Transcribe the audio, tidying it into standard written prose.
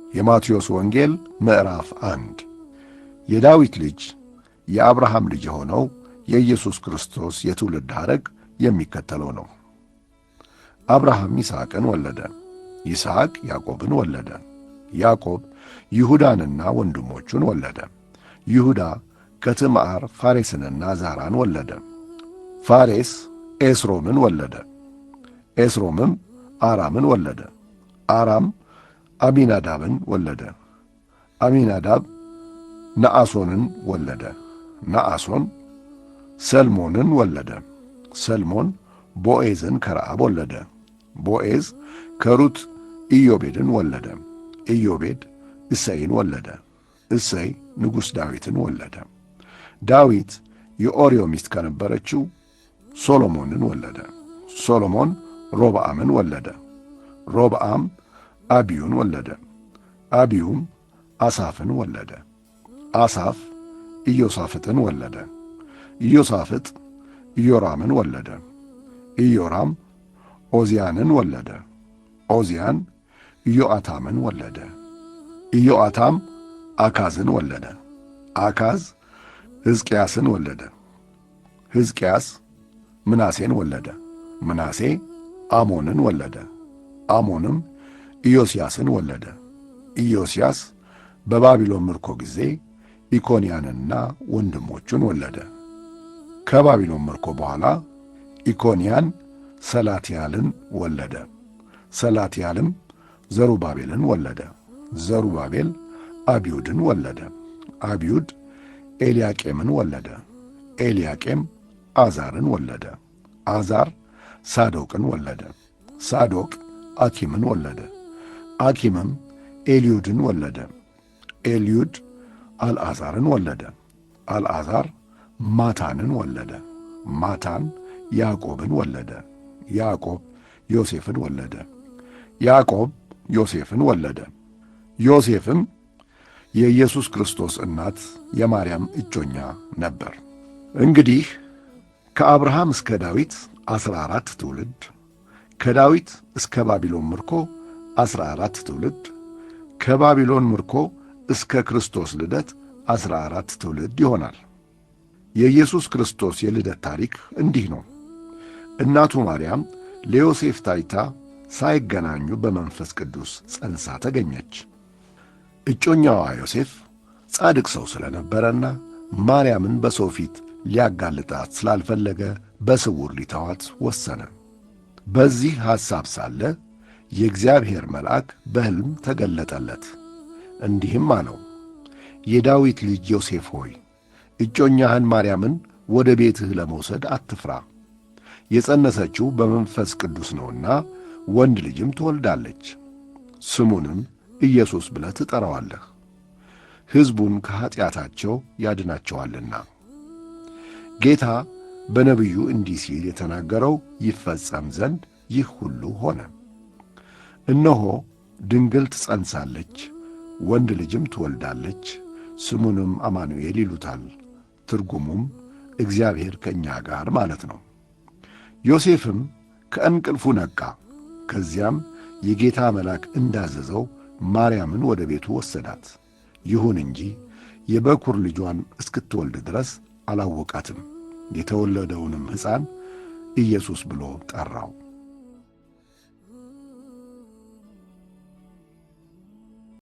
የማቴዎስ ወንጌል ምዕራፍ 1። የዳዊት ልጅ የአብርሃም ልጅ የሆነው የኢየሱስ ክርስቶስ የትውልድ ሐረግ የሚከተለው ነው። አብርሃም ይስሐቅን ወለደ። ይስሐቅ ያዕቆብን ወለደ። ያዕቆብ ይሁዳንና ወንድሞቹን ወለደ። ይሁዳ ከትዕማር ፋሬስንና ዛራን ወለደ። ፋሬስ ኤስሮምን ወለደ። ኤስሮምም አራምን ወለደ። አራም አሚናዳብን ወለደ። አሚናዳብ ነአሶንን ወለደ። ነአሶን ሰልሞንን ወለደ። ሰልሞን ቦኤዝን ከረአብ ወለደ። ቦኤዝ ከሩት ኢዮቤድን ወለደ። ኢዮቤድ እሰይን ወለደ። እሰይ ንጉሥ ዳዊትን ወለደ። ዳዊት የኦርዮ ሚስት ከነበረችው ሶሎሞንን ወለደ። ሶሎሞን ሮብዓምን ወለደ። ሮብዓም አብዩን ወለደ። አብዩም አሳፍን ወለደ። አሳፍ ኢዮሳፍጥን ወለደ። ኢዮሳፍጥ ኢዮራምን ወለደ። ኢዮራም ኦዝያንን ወለደ። ኦዝያን ኢዮአታምን ወለደ። ኢዮአታም አካዝን ወለደ። አካዝ ሕዝቅያስን ወለደ። ሕዝቅያስ ምናሴን ወለደ። ምናሴ አሞንን ወለደ። አሞንም ኢዮስያስን ወለደ። ኢዮስያስ በባቢሎን ምርኮ ጊዜ ኢኮንያንና ወንድሞቹን ወለደ። ከባቢሎን ምርኮ በኋላ ኢኮንያን ሰላትያልን ወለደ። ሰላትያልም ዘሩባቤልን ወለደ። ዘሩባቤል አብዩድን ወለደ። አብዩድ ኤልያቄምን ወለደ። ኤልያቄም አዛርን ወለደ። አዛር ሳዶቅን ወለደ። ሳዶቅ አኪምን ወለደ። አኪምም ኤልዩድን ወለደ። ኤልዩድ አልዓዛርን ወለደ። አልዓዛር ማታንን ወለደ። ማታን ያዕቆብን ወለደ። ያዕቆብ ዮሴፍን ወለደ። ያዕቆብ ዮሴፍን ወለደ። ዮሴፍም የኢየሱስ ክርስቶስ እናት የማርያም እጮኛ ነበር። እንግዲህ ከአብርሃም እስከ ዳዊት 14 ትውልድ፣ ከዳዊት እስከ ባቢሎን ምርኮ 14 ትውልድ፣ ከባቢሎን ምርኮ እስከ ክርስቶስ ልደት 14 ትውልድ ይሆናል። የኢየሱስ ክርስቶስ የልደት ታሪክ እንዲህ ነው። እናቱ ማርያም ለዮሴፍ ታይታ ሳይገናኙ በመንፈስ ቅዱስ ጸንሳ ተገኘች። እጮኛዋ ዮሴፍ ጻድቅ ሰው ስለነበረና ማርያምን በሰው ፊት ሊያጋልጣት ስላልፈለገ በስውር ሊተዋት ወሰነ። በዚህ ሐሳብ ሳለ የእግዚአብሔር መልአክ በሕልም ተገለጠለት፣ እንዲህም አለው፦ የዳዊት ልጅ ዮሴፍ ሆይ፣ እጮኛህን ማርያምን ወደ ቤትህ ለመውሰድ አትፍራ። የጸነሰችው በመንፈስ ቅዱስ ነውና ወንድ ልጅም ትወልዳለች፣ ስሙንም ኢየሱስ ብለህ ትጠራዋለህ፣ ሕዝቡን ከኀጢአታቸው ያድናቸዋልና። ጌታ በነቢዩ እንዲህ ሲል የተናገረው ይፈጸም ዘንድ ይህ ሁሉ ሆነ። እነሆ ድንግል ትጸንሳለች፣ ወንድ ልጅም ትወልዳለች፣ ስሙንም አማኑኤል ይሉታል። ትርጉሙም እግዚአብሔር ከእኛ ጋር ማለት ነው። ዮሴፍም ከእንቅልፉ ነቃ። ከዚያም የጌታ መልአክ እንዳዘዘው ማርያምን ወደ ቤቱ ወሰዳት። ይሁን እንጂ የበኩር ልጇን እስክትወልድ ድረስ አላወቃትም። የተወለደውንም ሕፃን ኢየሱስ ብሎ ጠራው።